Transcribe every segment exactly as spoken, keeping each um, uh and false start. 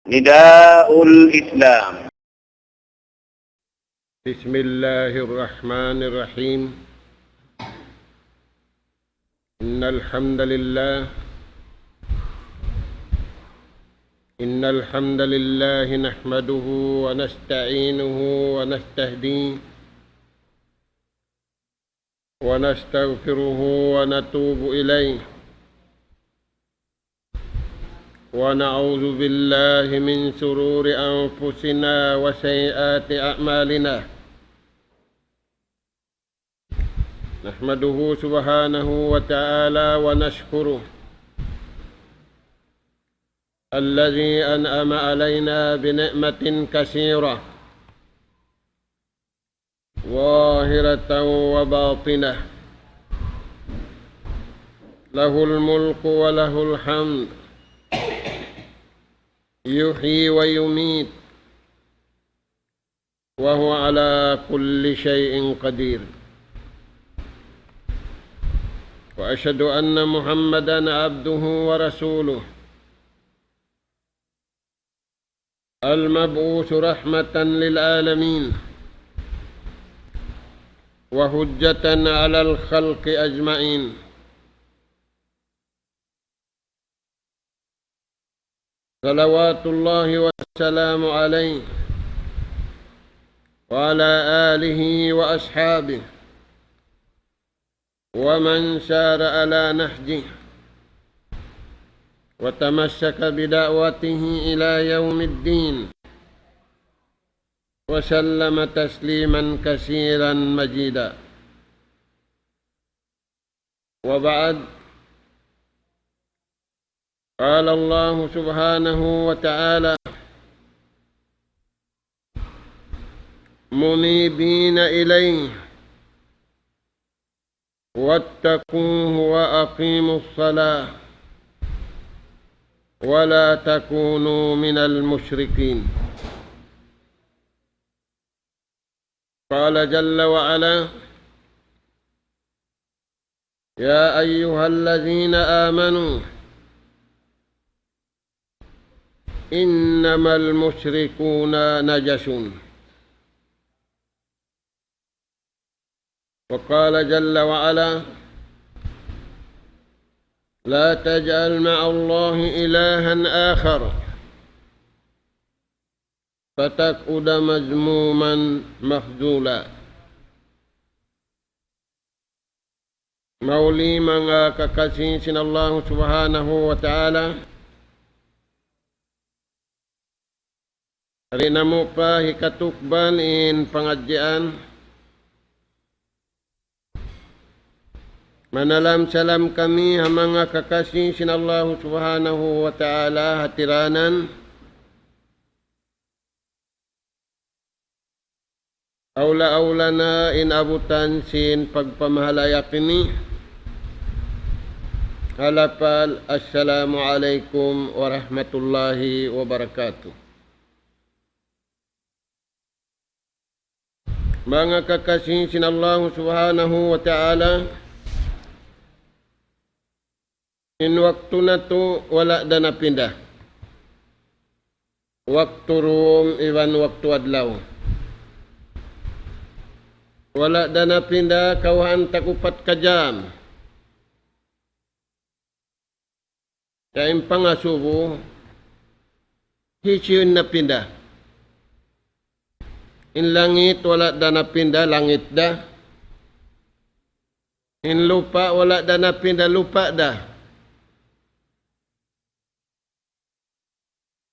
نداء الإسلام. بسم الله الرحمن الرحيم. إن الحمد لله، إن الحمد لله نحمده ونستعينه ونستهديه ونستغفره ونتوب إليه، ونعوذ بالله من شرور أنفسنا وسيئات أعمالنا. نحمده سبحانه وتعالى ونشكره الذي أنعم علينا بنعمة كثيرة ظاهرة وباطنة، له الملك وله الحمد، يحيي ويميت، وهو على كل شيء قدير. وأشهد أن محمدا عبده ورسوله، المبعوث رحمة للعالمين وحجة على الخلق أجمعين، صلوات الله وسلامه عليه وعلى آله وأصحابه ومن سار على نهجه وتمسك بدعوته إلى يوم الدين، وسلم تسليما كثيرا مزيدا. وبعد، قال الله سبحانه وتعالى: منيبين إليه واتقوه وأقيموا الصلاة ولا تكونوا من المشركين. قال جل وعلا: يا أيها الذين آمنوا إنما المشركون نجس. وقال جل وعلا: لا تجعل مع الله إلها آخر فتقعد مذموما مخذولا. Mahuli manga kakasi sin Allahu Subhanahu wa Ta'ala, di' namu' pa hikatukbal in pangadjian. Manalam-salam kami ha manga kakasi sin Allahu Subhanahu wa Ta'ala ha tiranan. Awla-awla na in abutan sin pagpamahalaya' ini. Ha lapal, Assalamu alaykum warahmatullahi wabarakatuh. Manga kakasi sin Allahu Subhanahu wa Ta'ala, in waktu natu' wala' da napinda. Waktu dūm iban waktu adlaw. Wala' da napinda kawhaan tag upat ka jam. Sa' in pangasubu, hisiyu in napinda? In langit wala' da napinda, langit da. In lupa' wala' da napinda, lupa' da.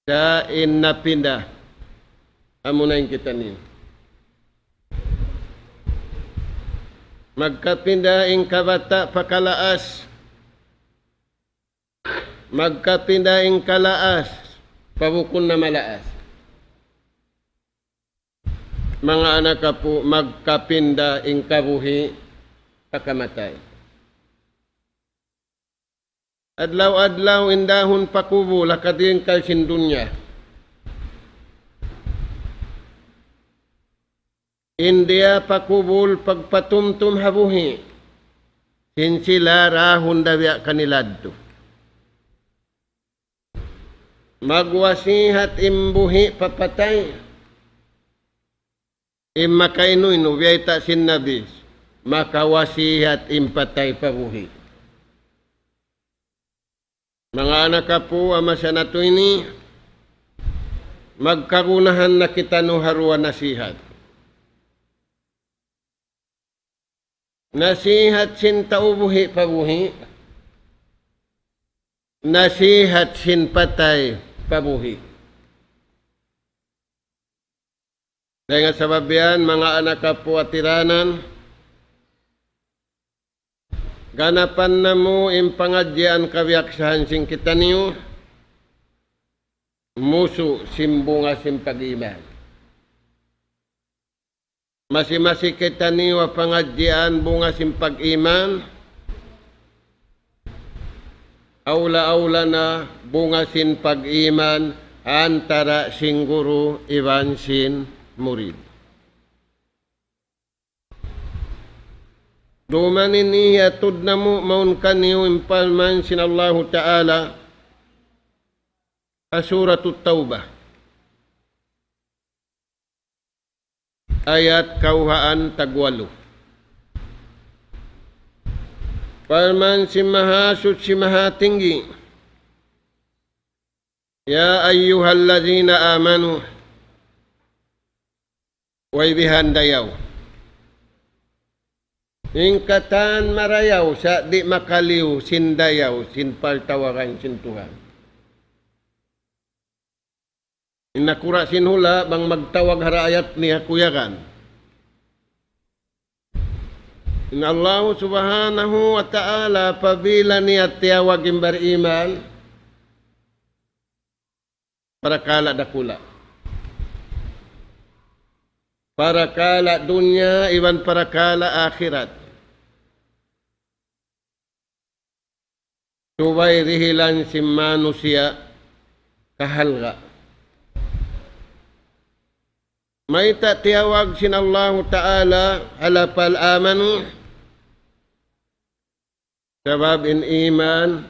Sa' in napinda, amuna in kitaniyu. Magkapinda in kabata' pa kalaas. Magkapinda in kalaas pa bukun na malaas. Manga anak apu', magkapinda in kabuhi' pa kamatay. Adlaw-adlaw in dahun pa kubul ha kadingkal sin dunya. In diya pa kubul pagpatumtum ha buhi', sin sila dahun da biya' kanila yadtu. Magwasihat in buhi' pa patay. In makainu-inu, biyayta' sin Nabi, makawasihat in patay pa buhi'. Manga anak apu', ha masa natu' ini, magkagunahan na kitaniyu ha duwa nasihat. Nasihat sin tau buhi' pa buhi', nasihat sin patay pa buhi'. Dayn ha sabab yan, manga anak apu' ha tiranan, ganapan namu' in pangadjian kabiyaksahan sin kitaniyu, musu' sin bunga sin pag-iman. Masi-masi kitaniyu ha pangadjian bunga sin pag-iman, awla-awla na bunga sin pag-iman antara sin guru iban sin murid. Dum ini hiyatud namu' mawn kaniyu in parman sin Allahu Ta'ala ha Suratut Tawbah. Ayat kawhaan tagwalu. Parman sin Mahasuchi Mahatinggi, يا أيها الذين آمنوا, way bihan dayaw. In katan marayaw, sa' di' makaliyu sin dayaw, sin partawagan sin Tuhan. In nakura' sin hula', bang magtawag ha raayat niya kuyagan. In Allahu Subhanahu wa Ta'ala, apabila niya tiyawag in bariman, parakala' dakula'. Parakala' dunya iban parakala' akhirat. Subay dihilan sin manusiya' kahalga'. Mayta' tiyawag sin Allahu Ta'ala ha lapal amanu? Sabab in iman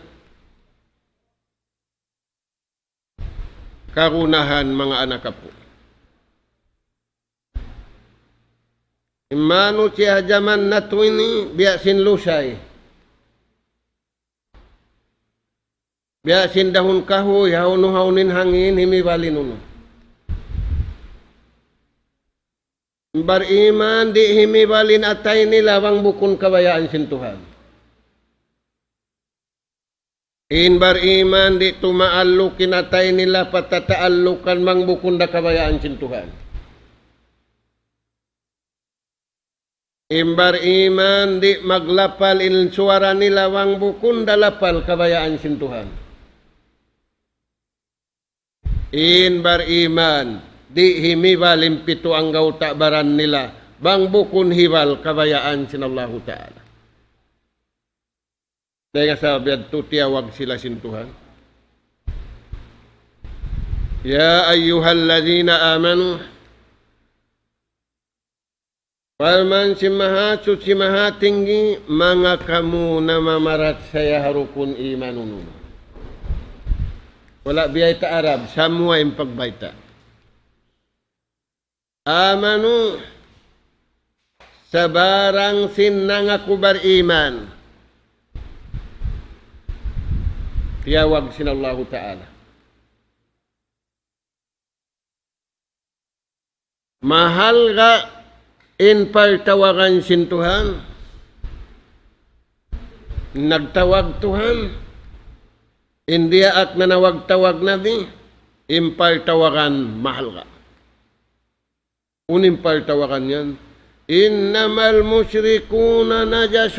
kagunahan, manga anak apu'. In manusiya' ha jaman natu' ini biya' sin lusay. Biya' sin dahun kahuy, hawnu-hawnu in hangin, himibal in unu. Bariman, di' himibal in atay nila bang bukun kabayaan sin Tuhan. In bariman, di' tumaalluk in atay nila pa tataallukan bang bukun da kabayaan sin Tuhan. In bariman, di' maglapal in suwara nila bang bukun da lapal kabayaan sin Tuhan. In bariman, di' himibal in pitu anggawta' baran nila bang bukun hibal kabayaan sin Allahu Ta'ala. Dayn ha sabab yadtu tiyawag sila sin Tuhan. يا أيها الذين آمنوا, parman sin Mahasuchi Mahatinggi, manga kamu namamarachaya ha rukun iman unu. Wala' biyayta' Arab, samuwa in pagbayta'. Amanu, sabarang sin nangaku bariman. Tiyawag sin Allahu Ta'ala. Mahalga' in partawagan sin Tuhan. Nagtawag Tuhan. In diyaak nanawag-tawag Nabi, in partawagan mahalga'. Unu in partawagan yan? إنما المشركون نجس.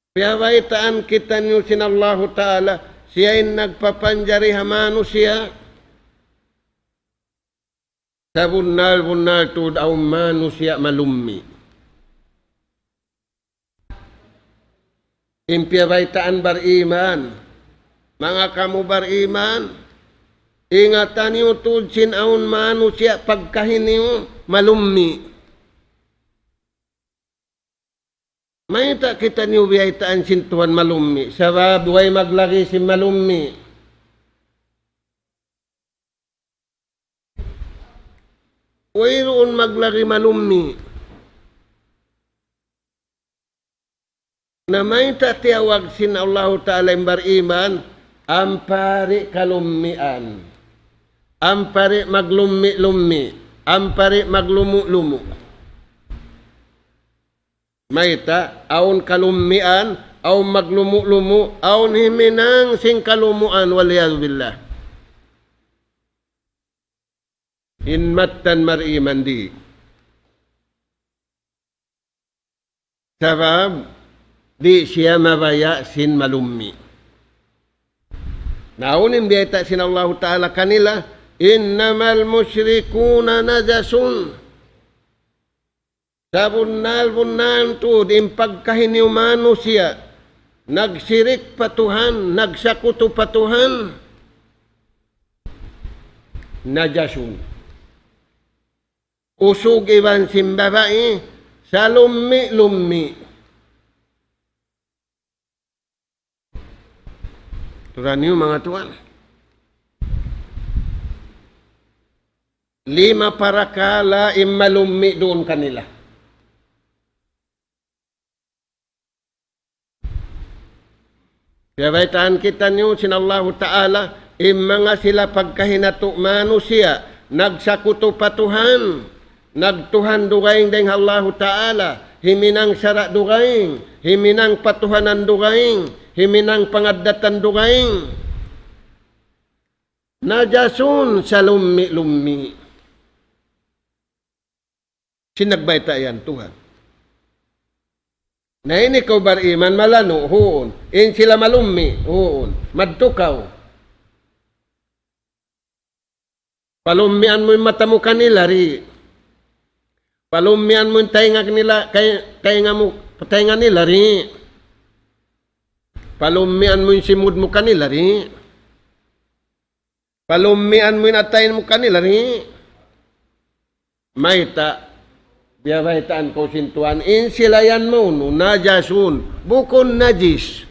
Piyabaytaan kitaniyu sin Allahu Ta'ala, siya in nagpapanjari ha manusiya'. Sabunnal-bunnal tuud awn manusiya' malummi'. In piyabaytaan bariman, manga kamu bariman, ingata niyu tuud sin awn manusiya' pagkahi niyu malummi'. Mayta' kitaniyu biyaytaan sin Tuhan malummi'? Sabab way maglagi sin malummi'. Wayruun maglagi malummi'. Na mayta' tiyawag sin Allahu Ta'ala in bariman, ampa di' kalummian, ampa di' maglummi'-lummi', ampa di' maglumu'-lumu'. Mayta', awn kalummian, awn maglumu'-lumu', awn himinang sin kalumuan, wal iyadhu billah. In mattan bariman di'. Sabab, di' siya mabaya' sin malummi'. Na unu in biyayta' sin Allahu Ta'ala kanila, إنما المشركون نجس. Sabunnal-bunnal tuud in pagkahi niyu manusiya', nagsirik pa Tuhan, nagsakutu pa Tuhan, najasun. Usug iban sin babai, salummi'-lummi'. Turan niyu manga tuwan. Lima parakala' in malummi' duun kanila. Piyabaytaan kitaniyu sin Allahu Ta'ala, in manga sila pagkahi natu' manusiya', nagsakutu pa Tuhan, nagtuhan dugaing dayn ha Allahu Ta'ala, himinang sara' dugaing, himinang patuhanan dugaing, himinang pangaddatan dugaing. Najasun, salummi'-lummi'. Sin nagbayta' yan, Tuhan. Na in ikaw bariman, malanu', huun. In sila malummi', huun. Madtu kaw. Palummian mu in mata mu kanila, di'. Palummian mu in taynga nila, kay, taynga mu, taynga nila, di'. Palummian mu in simud mu kanila, di'. Palummian mu in atay mu kanila, di'. Mayta', biya' baytaan kaw sin Tuhan, in sila yan maunu, najasun, bukun najis.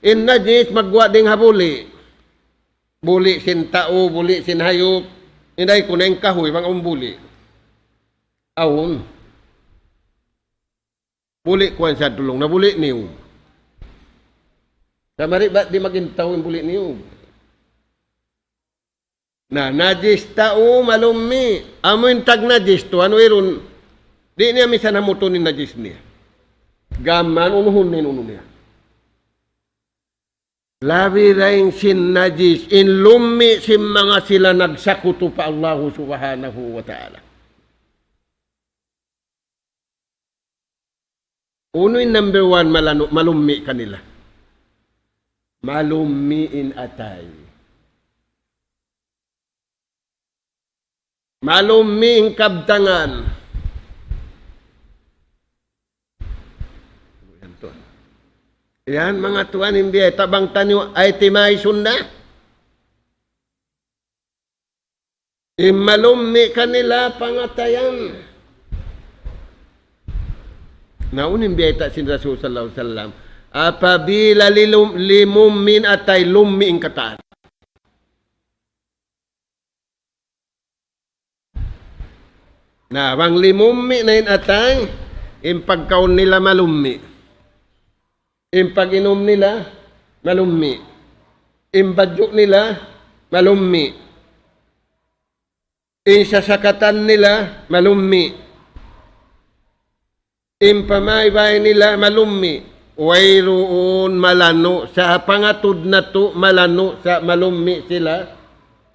In najis magguwa' dayn ha buli'. Buli' sin tau, buli' sin hayup. Inday ku na in kahuy, bang awn buli'. Awn. Buli' kuwan sa dulung, na buli' niyug. Sa mari ba di' magintaw in buli' niyug? Na, najis tau malummi'. Amu in tag najis tu, unu irun, di' niya misan hamutun in najis niya. Gam man unuhun in unu niya. Labi dayn sin najis, in lummi' sin manga sila nagsakutu pa Allahu Subhanahu wa Ta'ala. Unu in number one malanu-, malummi' kanila? Malummi' in atay. Malummi' in kabtangan. Yan, manga tuwan, in biya' tabang taniyu, ay timay sunda. In malummi' kanila pangatayan. Na unu in biyayta' sin Rasul sallallahu alayhi wasallam. Apabila lilum-, limummi' in atay, lummi' in katan. Na, bang limummi' na in atay, in pagkaun nila malummi'. In pag-inum nila malummi'. In badju' nila malummi'. In sasakatan nila malummi'. In pamaybay nila malummi'. Wayruun malanu' sa pangatud natu', malanu' sa malummi' sila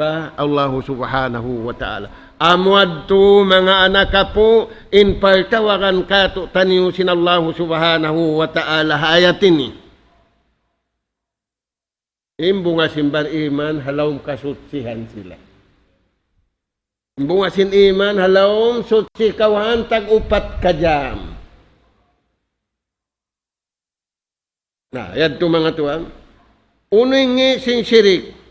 pa Allahu Subhanahu wa Ta'ala. Amu yadtu manga anak apu', in partawagan katu'taniyu sin Allahu Subhanahu wa Ta'ala ha ayat ini. In bunga sin bariman, ha lawm kasutsihan sila. In bunga sin iman, ha lawm sutsi kawhaan tag upat ka jam. Na, yadtu manga tuwan. Unu in ngi' sin shirik?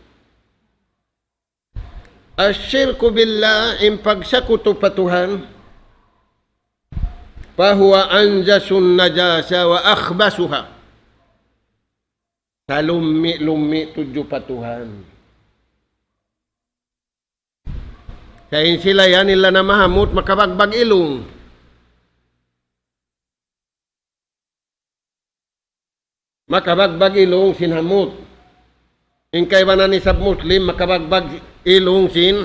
Ash-shirku billah, in pagsakutu pa Tuhan. فهو أنجس النجاسة وأخبثها. Salummi'-lummi' tudju pa Tuhan. Sa' in sila yan, illa na mahamut, makabagbag ilung. Makabagbag ilung sin hamut. In kaibanan isab Muslim, makabagbag ilung sin.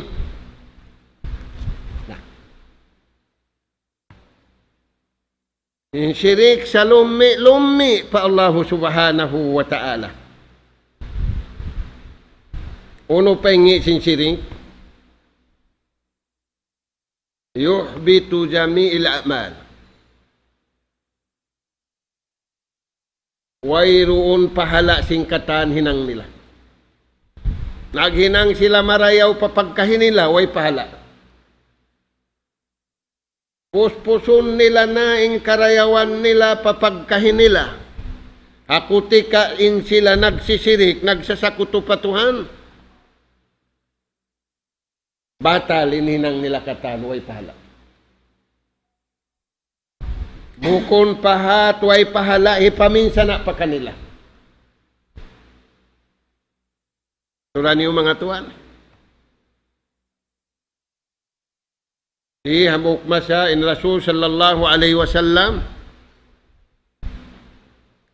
Na. In shirik salummi'-lummi' pa Allahu Subhanahu wa Ta'ala. Unu pa in ngi' sin shirik? يحبط جميع الأعمال. Wayruun pahala' sin katan hinang nila. Naghinang sila marayaw pa pagkahi nila, way pahala'. Puspusun nila na in karayawan nila pa pagkahi nila. Ha kutika in sila nagsisirik, nagsasakutu pa Tuhan, batal in hinang nila katan, way pahala'. Bukun pa hat way pahala', hipaminsana' pa kanila. Turan niyu manga tuwan. Di' hambuuk masa in Rasul sallallahu alayhi wasallam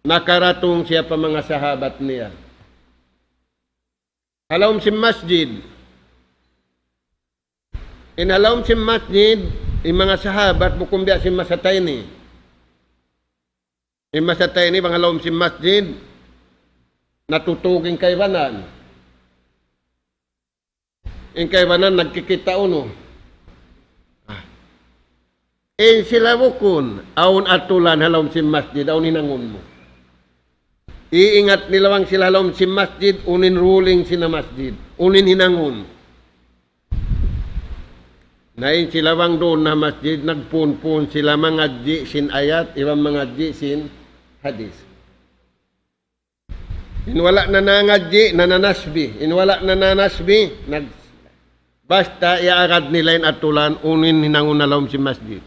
nakaratung siya pa manga sahabat niya. Ha lawm sin masjid. In ha lawm sin masjid, in manga sahabat bukun biya' sin masa ta ini. In masa ta ini bang ha lawm sin masjid, natutug in kaibanan. In kaibanan nagkikita' unu. Ah. In sila bukun, awn atulan ha lawm sin masjid, awn hinangun mu. Iingat nila bang sila ha lawm sin masjid, unu in ruling sin ha masjid, unu in hinangun. Na in sila bang duun na ha masjid, nagpunpun sila mangadji' sin ayat, iban mangadji' sin hadith. In wala' na nangadji', nananasbih. In wala' na nanasbih, nag-, basta iyaagad nila in atulan, unu in hinangun ha lawm sin masjid.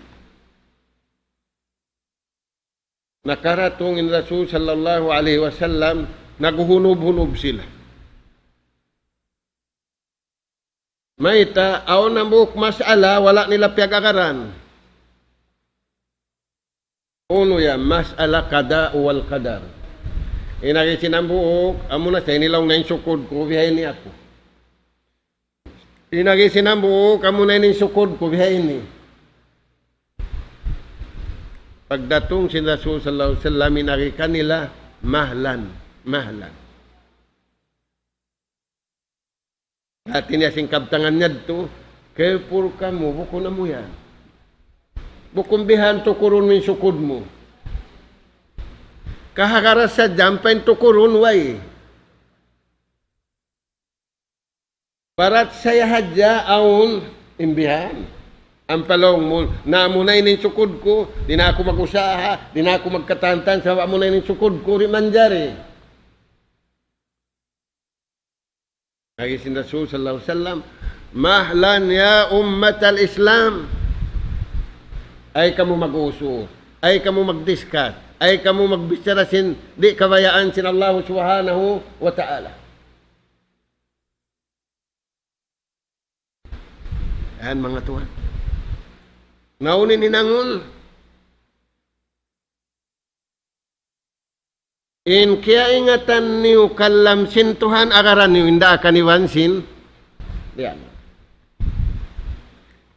Nakaratung in Rasul sallallahu alayhi wasallam, naghuhunub-hunub sila. Mayta', awn hambuuk mas'ala, wala' nila piyag-agaran. Unu yan, mas'ala qada wal qadar. In agi sin hambuuk, amuna sa ini laung na in sukud ku, bihaini aku. In agi sin hambuuk, amuna ini in sukud ku, bihaini. Pagdatung sin Rasul sallallahu alayhi wasallam, in agi kanila, mahlan, mahlan. Hati niya sin kabtangan niya yadtu, kepur kamu, bukun amu yan. Bukun bihan tukurun mu in sukud mu. Kahagaran sadja ampa in tukurun, way. Parat saya hadja awn in bihan. Ampa laung mu, na amuna ini in sukud ku, di' na aku mag-usaha, di' na aku magkatantan, sabab amuna ini in sukud ku, di' manjari. Agi sin Rasul sallallahu alayhi wasallam, "Mahlan ya ummatal Islam." Ay kamu mag-usu, ay kamu mag-discuss, ay kamu magbichara sin di' kabayaan sin Allah subhanahu wa ta'ala. Yan, manga tuwan. Na unu in hinangun? In kiyaingatan niyu kalam sin Tuhan, agaran niyu in daakan iban sin. Yan.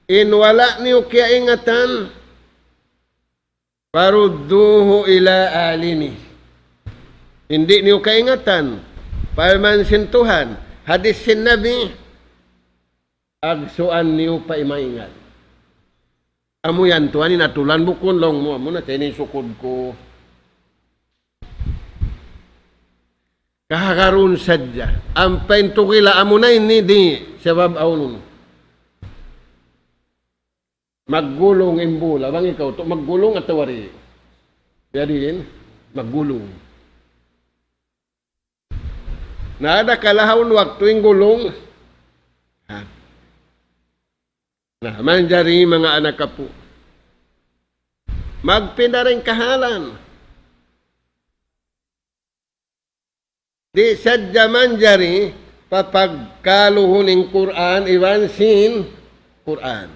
In wala' niyu kiyaingatan, فردوه إلى عالمه. In di' niyu kaingatan, parman sin Tuhan, hadith sin Nabi, agsuan niyu pa imaingat. Amu yan tuwan in atulan bukun laung mu, amuna sa ini in sukud ku. Kahagarun sadja. Ampa in tugila amuna ini di', sabab awnun. Maggulung in bula. Bang ikaw tu maggulung atawa di'? Jadi in, maggulung. Na, ada kala ha awn waktu in gulung. Ha. Na, manjari manga anak apu'. Magpinda dayn kahalan. Di' sadja manjari papagkaluhun in Qur'an iban sin Qur'an.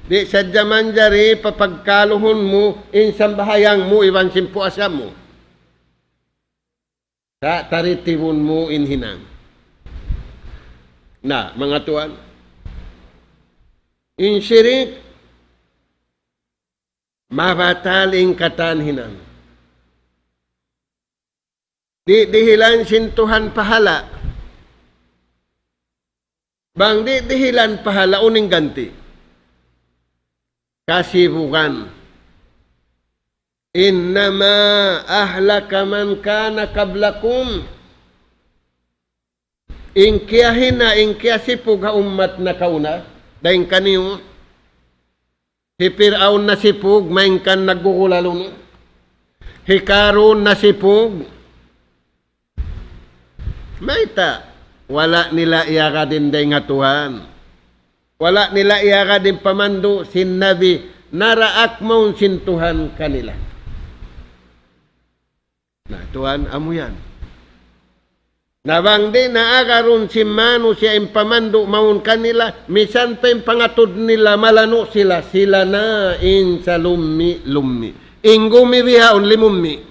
Di' sadja manjari papagkaluhun mu in sambahayang mu iban sin puasa mu. Sa' taritibun mu in hinang. Na, manga tuwan, in shirik, mabatal in katan hinang. Di' dihilan sin Tuhan pahala. Bang di' dihilan pahala, unu in ganti'? Kasibugan. إنما أهلك من كان قبلكم. In kiyahina, in kiyasipug ha ummat nakauna, dayn kaniyu, hi Pir'aun nasipug, malayngkan naggugulalu na. Hi Karun nasipug. Mayta'? Wala' nila iyagad in dayn ha Tuhan. Wala' nila iyagad in pamandu' sin Nabi, naraak mawn sin Tuhan kanila. Na, tuwan, amu yan. Na bang di' na agarun sin manusiya' in pamandu' mawn kanila, misan pa in pangatud nila malanu' sila, sila na in salummi'-lummi'. In gumi bihaun limummi'.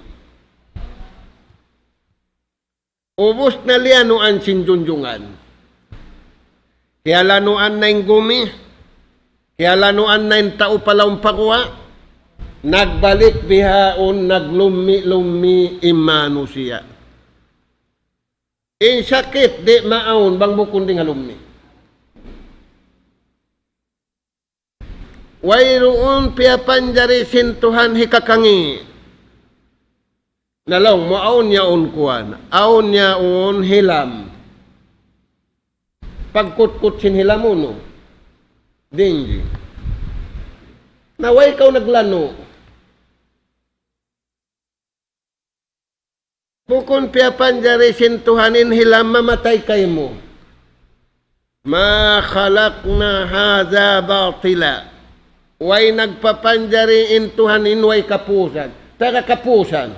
Ubus na liyanuan sin junjungan. Kiyalanuan na in gumi, kiyalanuan na in tau pa lawm pa guwa', nagbalik bihaun, naglummi'-lummi' in manusiya'. In sakit di' maawn bang bukun dayn ha lummi'. Wayruun piyapanjari sin Tuhan hikakangi'. Na laung mu, awn yaun kuwan, awn yaun hilam. Pagkutkut sin hilam unu? Dengue. Na way kaw naglanu'. Bukun piyapanjari sin Tuhan in hilam mamatay kaymu. ما خلقنا هذا باطلا. Way nagpapanjari in Tuhan in way kapusan. Taga kapusan.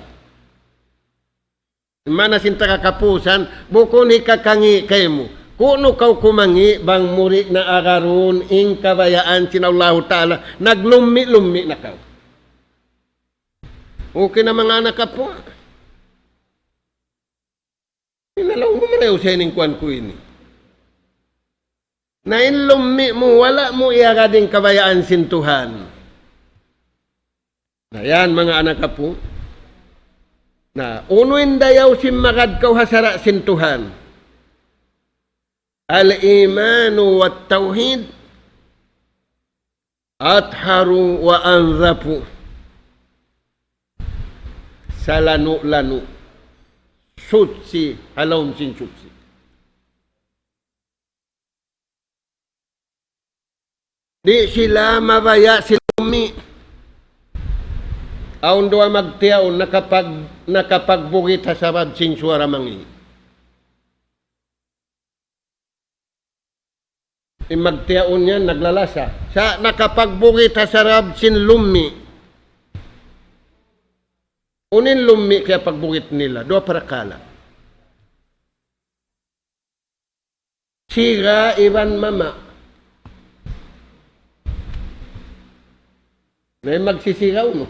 Maana sin taga kapusan, bukun hikakangi' kaymu. Kunu' kaw kumangi' bang mu di' na agarun in kabayaan sin Allahu Ta'ala, naglummi'-lummi' na kaw. Okay na, manga anak apu'. Inalaw mu marayaw sa ini in kuwan ku ini. Na in lummi' mu, wala' mu iyagad in kabayaan sin Tuhan. Na yan, manga anak apu'. Na, unu in dayaw sin magad kaw ha sara' sin Tuhan. الإيمان والتوحيد أطهر وأنظف. Salanu'-lanu'. Suchi, ha lawm sin suchi. Di' sila mabaya' sin lummi'. Awn duwa magtiyaun, nakapag-, nakapagbugit ha sabab sin suwara mangi'. In magtiyaun yan, naglalasa. Sa' nakapagbugit ha sabab sin lummi'. Unu in lummi' kiyapagbugit nila? Duwa parakala'. Siga iban mama'. Na in magsisiga unu?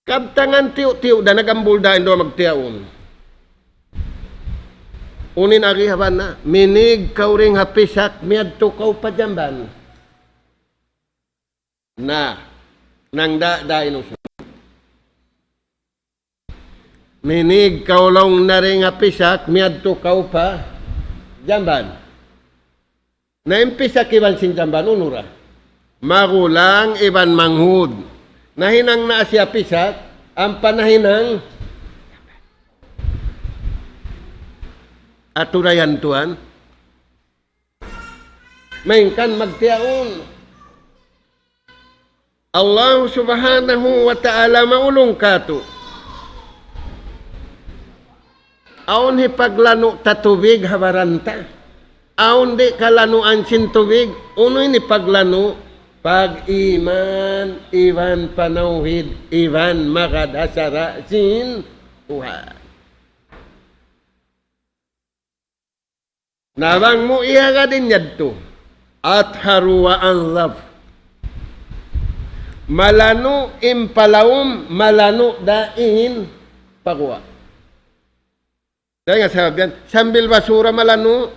Kabtangan tiyu'-tiyu' da, nag-ambul da in duwa magtiyaun. Unu in agi ha bana, minig kaw dayn ha pisak, miyadtu kaw pa jamban. Na, nangda' da in usug. Minig kaw laung niya dayn ha pisak, miyadtu kaw pa jamban. Na in pisak iban sin jamban, unu ra? Magulang iban manghud. Nahinang na siya pisak, ampa nahinang aturayan tuwan. Malayngkan magtiyaun. Allah Subhanahu wa Ta'ala maulung katu'. Awn hipaglanu' ta tubig ha baran ta. Awn di' kalanuan sin tubig, unu ini paglanu', pag-iman, iban panawhid, iban magad ha sara' sin Tuhan. Na bang mu iyagad in yadtu, atharu wa anzaf. Malanu' in pa lawm, malanu' da in pa guwa'. Dayn ha sabab yan, sambil basura malanu',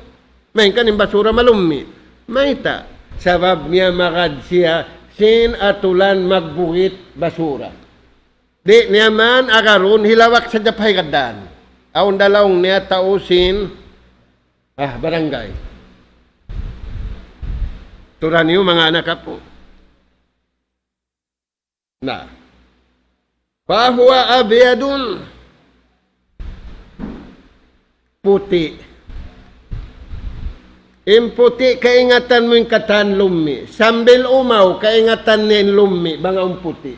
malayngkan in basura malummi'. Mayta'? Sabab niya magad siya sin atulan magbugit basura. Di' niya man agarun, hilawak sadja pa higad dān. Awn da laung niya tau sin, ah, barangay. Turan niyu manga anak apu'. Na. Fahuwa abyadun. Puti'. In puti' kaingatan mu in katan lummi'. Sambil umaw, kaingatan niya in lummi', bang awn puti'.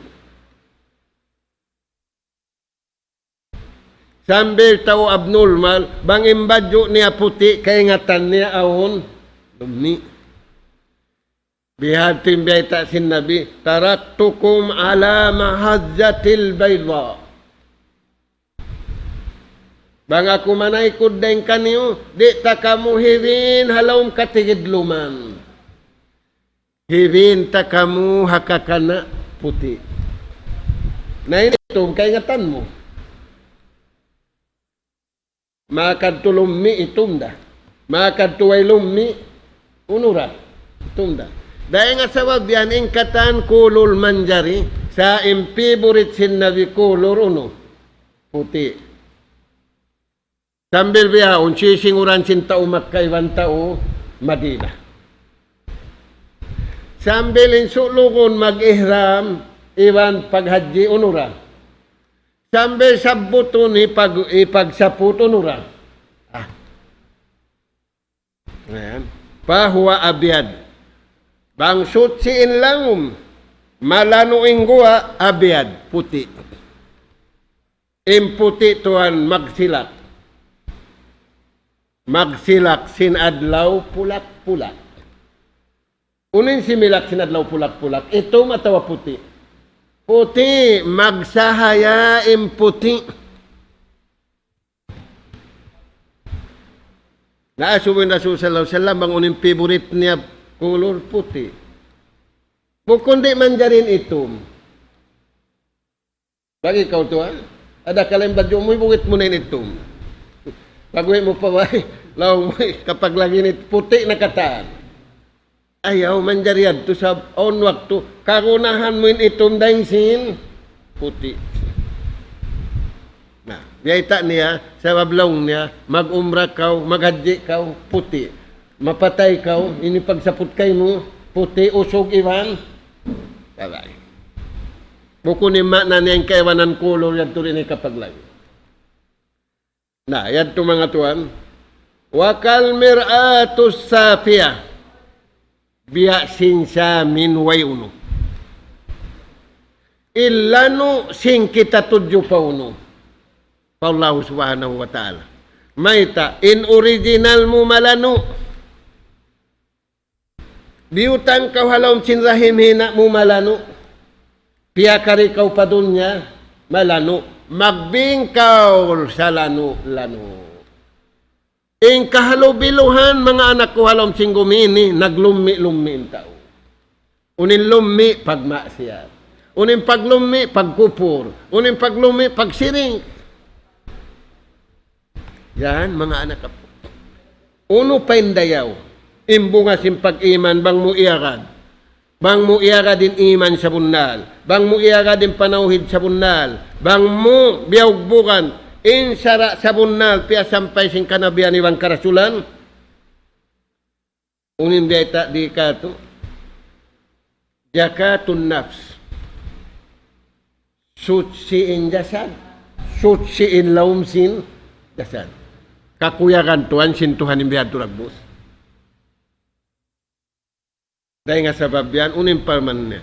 Sambil tau abnormal, bang in badju' niya puti', kaingatan niya awn lummi'. Bihadtu in biyayta' sin Nabi, "Taraktukum ala mahajjatil bayda." Bang aku manaykud dayn kaniyu, di' ta kamu hibin ha lawm katigidluman. Hibin ta kamu ha kakana' puti'. Na ini itum kaingatan mu. Makadtu lummi' itum da. Makadtu way lummi' unu ra. Itum da. Dayn ha sabab yan in katan kulur manjari, sa' in favorite sin Nabi kulur unu. Puti'. Sambil bihaun, sisinguran sin tau Makkah iban tau Madinah. Sambil in sulugun mag-ihram, iban paghajji unu ra. Sambil sabbutun hipag-, hipagsaput unu ra. Ah. Ayan. Fahuwa abyad. Bang suchi in lawm, malanu' in guwa', abyad, puti'. In puti' tuwan magsilak. Magsilak sin adlaw pulak-pulak. Unu in similak sin adlaw pulak-pulak? Itum atawa puti'? Puti', magsahaya in puti'. Na asubu in Rasul sallallahu alayhi wasallam, bang unu in favorite niya kulur puti'. Bukun di' manjari in itum. Bang ikaw tuwan, ada kala in badju' mu, ibugit mu na in itum. Pag-uwi' mu pa bay, laung mu, kapag lagi' in it-, puti' na katan. Ayaw manjari yadtu sabab awn waktu, kagunahan mu in itum dayn sin puti'. Na, biyayta' niya, sabab laung niya, mag-umrah kaw, maghajji kaw, puti'. Mapatay kaw, ini pagsaput kaymu, puti', usug iban babai. Bukun in maana niya in kaibanan kulur yadtu dayn ha kapaglangi'. Na, yadtu manga tuwan. Wa kal mir'atus safiyah. Biya' sin samin way unu. In lanu' sin kita tudju pa unu. Pa Allahu subhanahu wa ta'ala. Mayta', in original mu malanu'. Biyutang kaw ha lawm sin rahim hina' mu malanu'. Piyakari kaw pa dunya malanu'. Magbing kaw sa lanu'-lanu'. In kahalubiluhan manga anak ku ha lawm sin gumi ini, naglummi'-lummi' in tau. Unu in lummi', pagmaksiyat. Unu in paglummi', pagkupur. Unu in paglummi', pagsiring. Yan, manga anak apu'. Unu pa in dayaw? In bunga sin pag-iman, bang mu iyagad. Bang mu iyagad in iman sabunnal. Bang mu iyagad in panawhid sabunnal. Bang mu biyugbugan in sara' sabunnal, piyasampay sin kanabihan iban karasulan. Unu in biyayta' di katu'? Zakatun nafs. Suchi in jasad. Suchi in lawm sin jasad. Kakuyagan tuwan sin Tuhan in bihadtu dagbus. Dayn ha sabab yan, unu in parman niya?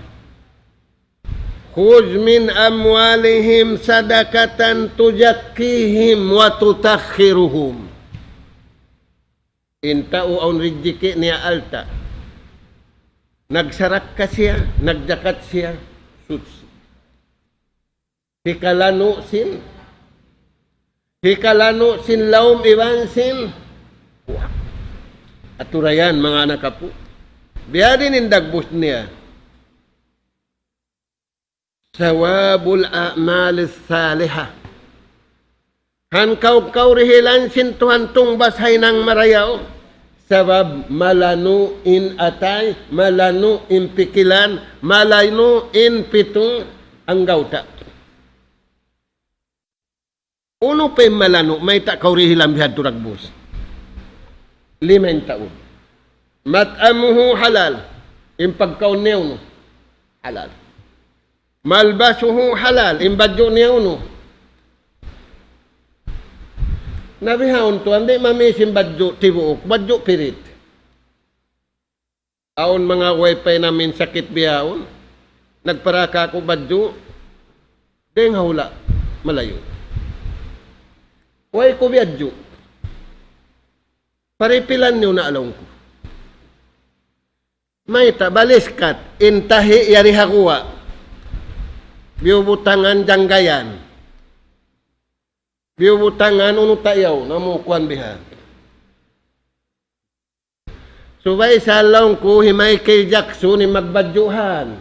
خذ من أموالهم صدقة تزكيهم وتطهرهم. In tau awn rijiki' niya alta'. Nagsarakka siya, nagjakat siya, suchi. Hikalanu' sin, hikalanu' sin lawm iban sin kuwak. Aturayan, manga anak apu'. Biya' diin in dagbus niya. ثواب الأعمال الصالحة. Hangkaw-kaw rihilan sin Tuhan tungbas ha hinang marayaw. Sabab malanu' in atay, malanu' in pikilan, malanu' in pitu anggawta'. Unu pa in malanu', mayta' kaw rihilan bihadtu dagbus? Lima in taud. مطعمه حلال. In pagkaun niya unu? Halal. ملبسه حلال. In badju' niya unu? Na bihaun tuwan, di' mamis in badju' tibuuk, badju' pirit. Awn manga way pa in amin sakit bihaun. Nagparaka aku badju'. Dayng ha hula' malayu'. Way ku biyadju'. Paripilan niyu na laung ku. Mayta', baliskat, in tahi' yari ha guwa'. Biyubutangan janggayan. Biyubutangan unu tayaw, namu kuwan biha. Subay sa laung ku hi Michael Jackson in magbadjuhan.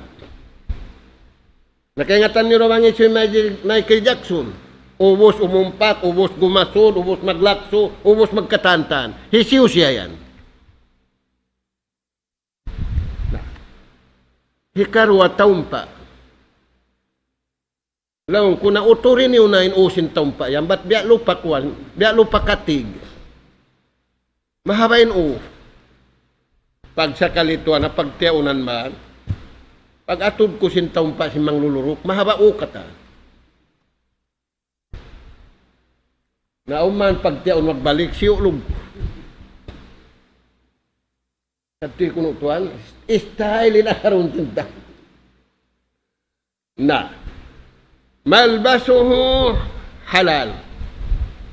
Nakaingatan niyu ra bang hisiyu hi Michael, Michael Jackson? Ubus umumpak, ubus gumasud, ubus maglaksu, ubus magkatantan. Hisiyu siya yan? Na. Hikaruwa taumpa'. Laung ku na uturi niyu na in ū sin taumpa' yan, bat biya' lupa kuwan, biya' lupa katig. Mahaba' in ū. Pagsakali tuwan na pagtiyaunan man, pag-atud ku sin taumpa' sin mangluluruk, mahaba' ū katan. Na awn man pagtiyaun magbalik, siyulug. Hati kunu' tuwan, style in agarun tinta. Na. ملبسه حلال.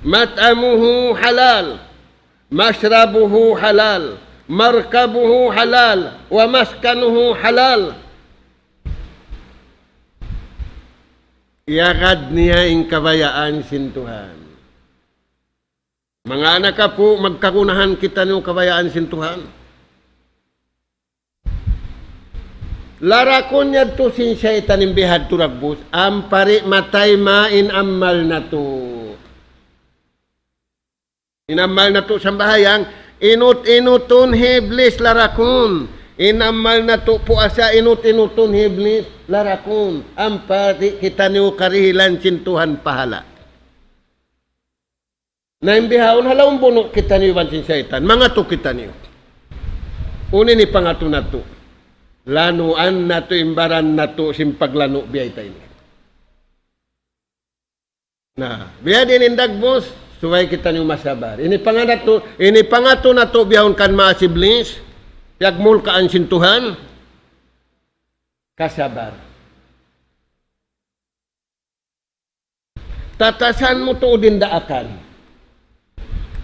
مطعمه حلال. مشربه حلال. مركبه حلال. ومسكنه حلال. Iyagad niya in kabayaan sin Tuhan. Manga anak apu', magkagunahan kitaniyu kabayaan sin Tuhan. Larakun yadtu sin saytan in bihadtu dagbus, ampa di' matayma' in amal natu'. In amal natu' sambahayang, inut-inutun hi Iblis larakun. In amal natu' puasa, inut-inutun hi Iblis larakun. Ampa di' kitaniyu karihilan sin Tuhan pahala'. Na in bihaun ha lawm bunu' kitaniyu iban sin saytan, mangatu' kitaniyu. Unu in pangatu' natu'? Lanuan natu' in baran natu' sin paglanu' biyayta' ini. Na, biya' diin in dagbus, subay kitaniyu masabar. Ini pangatu', ini pangatu' natu' bihaun kan maas Iblis, piyagmulkaan sin Tuhan, kasabar. Tatasan mu tuud in daakan.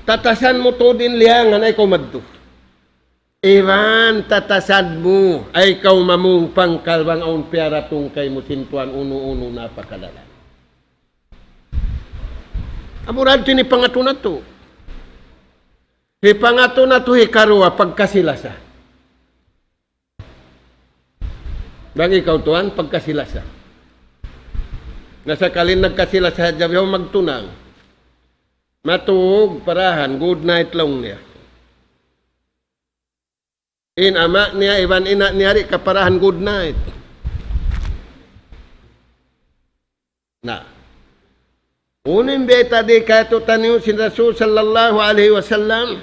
Tatasan mu tuud in liyangan, ayaw kaw madtu. Iban tatasan mu, ayaw kaw mamung pangkal bang awn piyaratung kaymu sin Tuhan unu-unu na pa kalalan. Amura yadtu in pangatu' natu'. In pangatu' natu' hikaruwa, pagkasi-lasa. Bang ikaw tuwan, pagkasi-lasa. Na sakali nagkasi-lasa hadja bihaun magtunang. Matug, parahan, good night laung niya. In ama' niya, iban ina' niya di' kaparahan good night. Na. Unu in bayta' di' katu' taniyu sin Rasul sallallahu alayhi wasallam?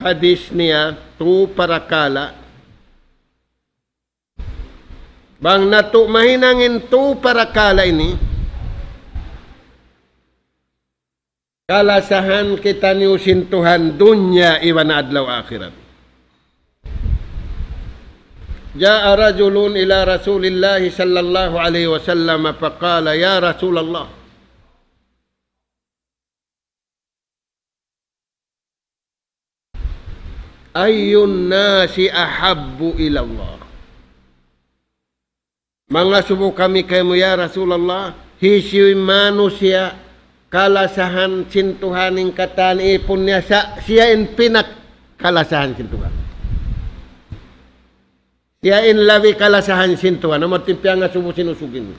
Hadis niya, tu parakala'. Bang natu' mahinang in tu parakala' ini, kalasahan kitaniyu sin Tuhan dunya iban adlaw akhirat. جاء رجل إلى رسول الله صلى الله عليه وسلم فقال: يا رسول الله، أي الناس أحب إلى الله؟ Mangasubu kami kaymu, ya Rasulullah, hisiyu in manusiya' kalasahan sin Tuhan in katan ipun niya sa-, siya in pinakalasahan sin Tuhan. Siya in labi kalasahan sin Tuhan. Amu in piyangasubu sin usug ini.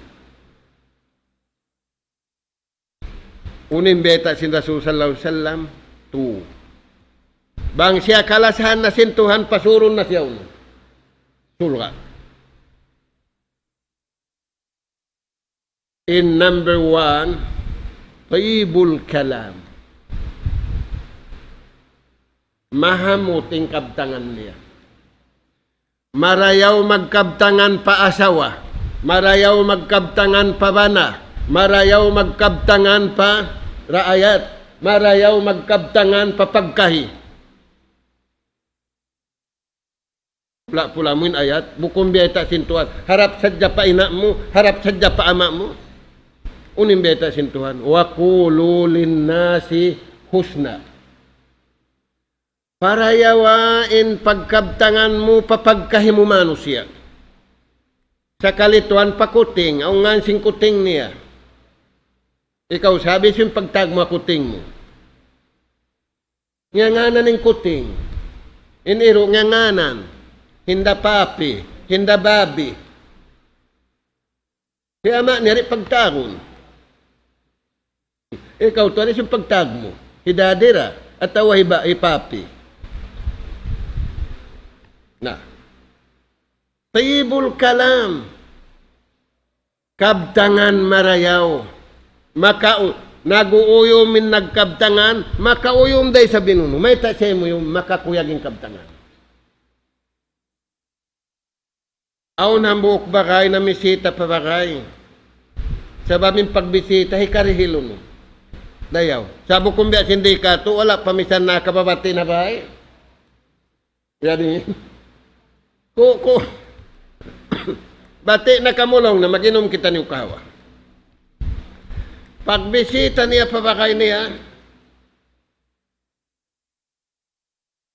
Unu in bayta' sin Rasul sallallahu alayhi wasallam, tu. Bang siya kalasahan na sin Tuhan, pasurun na siya unu. Surga'. In number one, tayyibul kalam. Mahamut in kabtangan niya. Marayaw magkabtangan pa asawa, marayaw magkabtangan pa bana, marayaw magkabtangan pa raayat, marayaw magkabtangan pa pagkahi. Pula-pula mu in ayat, bukun biyayta' sin Tuhan. Harap sadja pa ina' mu, harap sadja pa ama' mu. Unu in biyayta' sin Tuhan? وقولوا للناس حسنا. Parayawa in pagkabtangan mu pa pagkahi mu manusiya'. Sakali tuwan pa kuting, awn ngan sin kuting niya. Ikaw, sabi sin pagtawag mu ha kuting mu. Ngangānan in kuting. In iru' ngangānan. Hinda papi, hinda babi. Hi ama' niya di' pagtawagun. Ikaw tuwan, hisiyu in pagtawag mu? Hi daddy ra, atawa hi ba-, hi papi? Na. Tayyibul kalam. Kabtangan marayaw. Makau-, nag-uuyum in nagkabtangan, makauyum da isab in unu. Mayta' siya imuyum, makakuyag in kabtangan. Awn hambuuk bagay namisita pa bagay. Sabab in pagbisita, hikarihil unu. Dayaw. Sa' bukun biya' sin di katu', wala' pa misan nakababati' na bay. Yan in. Ku-, ku-, bati' na kamu, laung na, mag-inum kita niyu kahawa. Pagbisita niya pa bagay niya,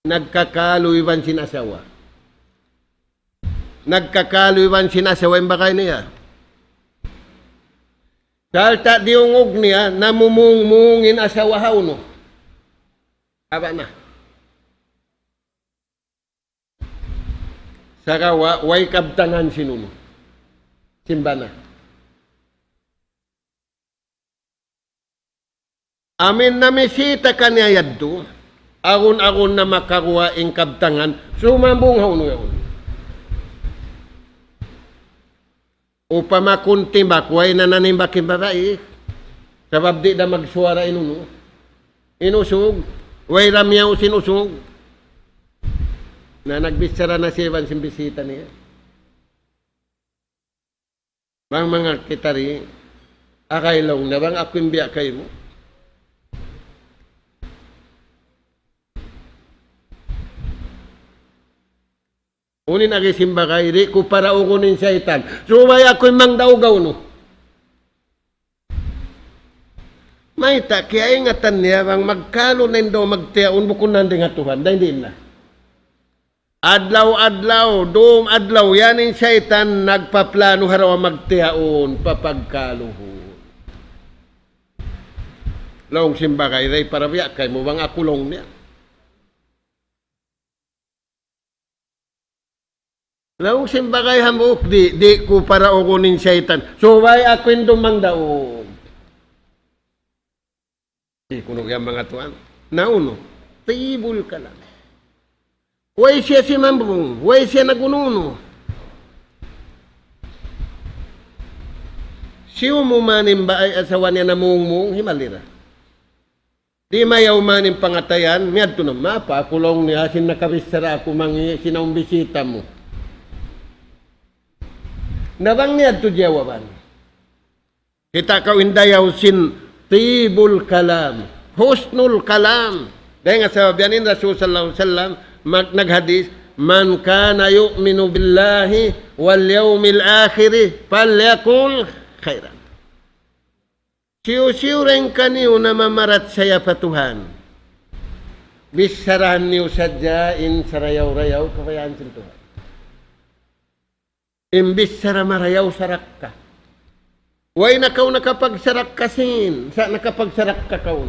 nagkakalu iban sin asawa. Nagkakalu iban sin asawa in bagay niya. Sarta' diyungug niya, namumungmung in asawa ha unu. Aba na. Sagawa' way kabtangan sin unu. Sin bana. Amu in namisita kaniya yadtu, agun-agun na makaguwa' in kabtangan, sumambung ha unu yaun. Upama kun timbak, way na nanimbak in babai. Sabab di' da magsuwara in unu. In usug, way da miyaus in usug. Na nagbichara na siya iban sin bisita niya. Bang manga kita di, akay laung na bang aku in biya' kaymu. Unu in agi sin bagay, di' ku paraugun in saytan. Subay aku in mangdaug unu. Mayta', kiyaingatan niya bang magkalu na in duwa magtiyaun bukun nanding ha Tuhan, dayn diin na. Adlaw-adlaw, dum adlaw, yan in saytan nagpaplanu ha duwa magtiyaun, papagkaluhun. Laung sin bagay, di' para biya' kaymu bang aku laung niya. Laung sin bagay hambuuk, di', di' ku paraugun in saytan. Subay aku in dumangdaug. Di' kunu' yan manga tuwan. Na unu, tayyibul kalam. Way siya simambung, way siya nag-unu-unu. Siyu mu man in babai asawa niya namungmung, himalira. Di' mayaw man in pangatayan, miyadtu na, mapa aku laung niya, sin nakabichara aku mangi', sin awn bisita mu. Na bang miyadtu jawaban. Kita' kaw in dayaw sin tibul kalam, husnul kalam. Dayn ha sabab yan in Rasul sallallahu alayhi wasallam mag-, naghadis, من كان يؤمن بالله واليوم الآخر فليقل خيرا. Hisiyu-siyu dayn kaniyu namamarachaya pa Tuhan, bicharahan niyu sadja in sarayaw-rayaw kabayaan sin Tuhan. In bichara marayaw sarakka. Way na kaw nakapagsarakka sin, sa' nakapagsarakka kaw.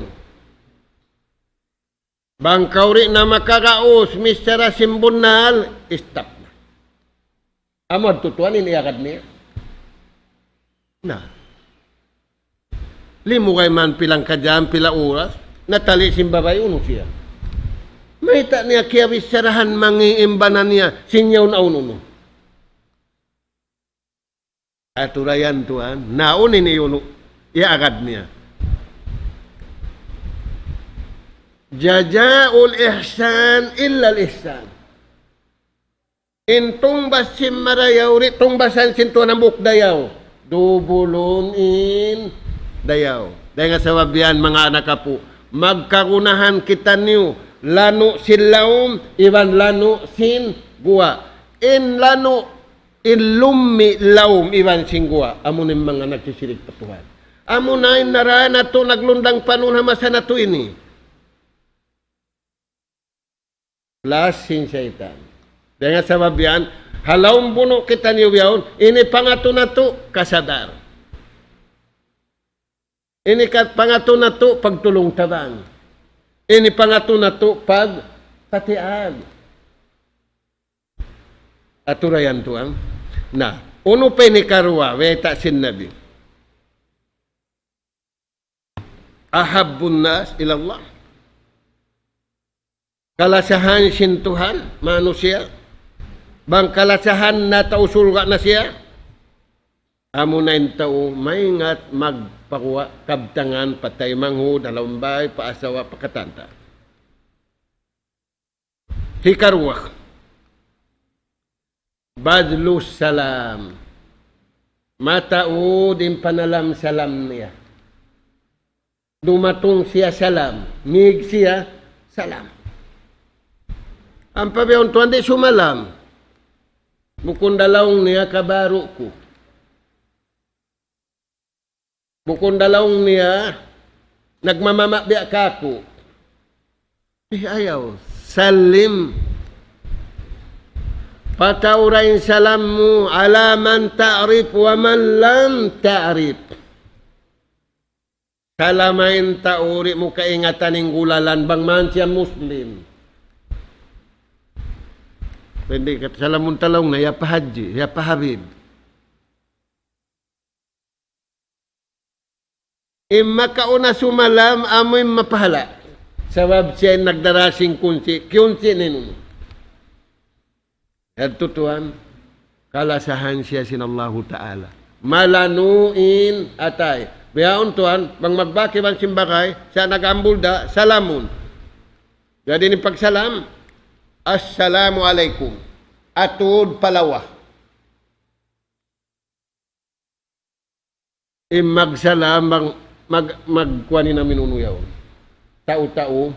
Bang kaw di' na makagaus, bichara sin bunnal, stop na. Amu yadtu tuwan in iyagad niya. Na. Limugay man pila ka jam, pila oras, natali' sin babai unu siya. Mayta' niya kiyabicharahan mangi' in bana niya, sin yaun awn unu. Aturayan tuwan, na unu in iyunu, iyagad niya. جزاء الإحسان إلا الإحسان. In tungbas sin marayaw, di' tungbasan sin Tuhan hambuuk dayaw. Dubulun in dayaw. Dayn ha sabab yan, manga anak apu', magkagunahan kitaniyu, lanu' sin lawm, iban lanu' sin guwa'. In lanu', in lummi' lawm iban sin guwa', amu in manga nagsisirik pa Tuhan. Amu na in nara natu' naglundang panun ha masa natu' ini. Plus sin saytan. Dayn ha sabab yan, ha lawm bunu' kitaniyu bihaun, ini pangatu natu', kasabar. Ini ka pangatu natu', pagtulung-tabang. Ini pangatu natu', pagpatiyag. Aturayan tuwan. Na, unu pa ini karuwa, bayta' sin Nabi. أحب الناس إلى الله. Kalasahan sin Tuhan, manusiya'. Bang kalasahan na tau surga' na siya. Amu na in tau maingat magpaguwa' kabtangan pa taymanghud, ha lawm bay, pa asawa, pa katan ta. Hikaruwa. بذل السلام. Mataud in panalam salam niya. Dumatung siya salam. Mig siya salam. Ampa biya' untuan di' sumalam. Bukun da laung niya kabaru' ku. Bukun da laung niya, nagmamama biya' kāku'. Eh, ayaw. Sallim. Patauran salam mu, على من تعرف ومن لم تعرف. Salama in tau di' mu kaingatan in gulalan, bang man siya Muslim. Pwede ka, salamun ta laung na, ya pa Haji, ya pa Habib. In makauna sumalam, amu in mapahala'. Sabab siya in nagdara sin kunsi', kiyunsi' ninu. Yadtu tuwan, kalasahan siya sin Allahu Ta'ala. Malanu' in atay. Bihaun tuwan, bang magbak iban sin bagay, sa' nag-ambul da, salamun. Jadi in pagsalam, "Assalamu alaykum." Atud pa lawa. In magsalam, mag-, mag-, magkuwan in amin unu yaun. Tau-tau.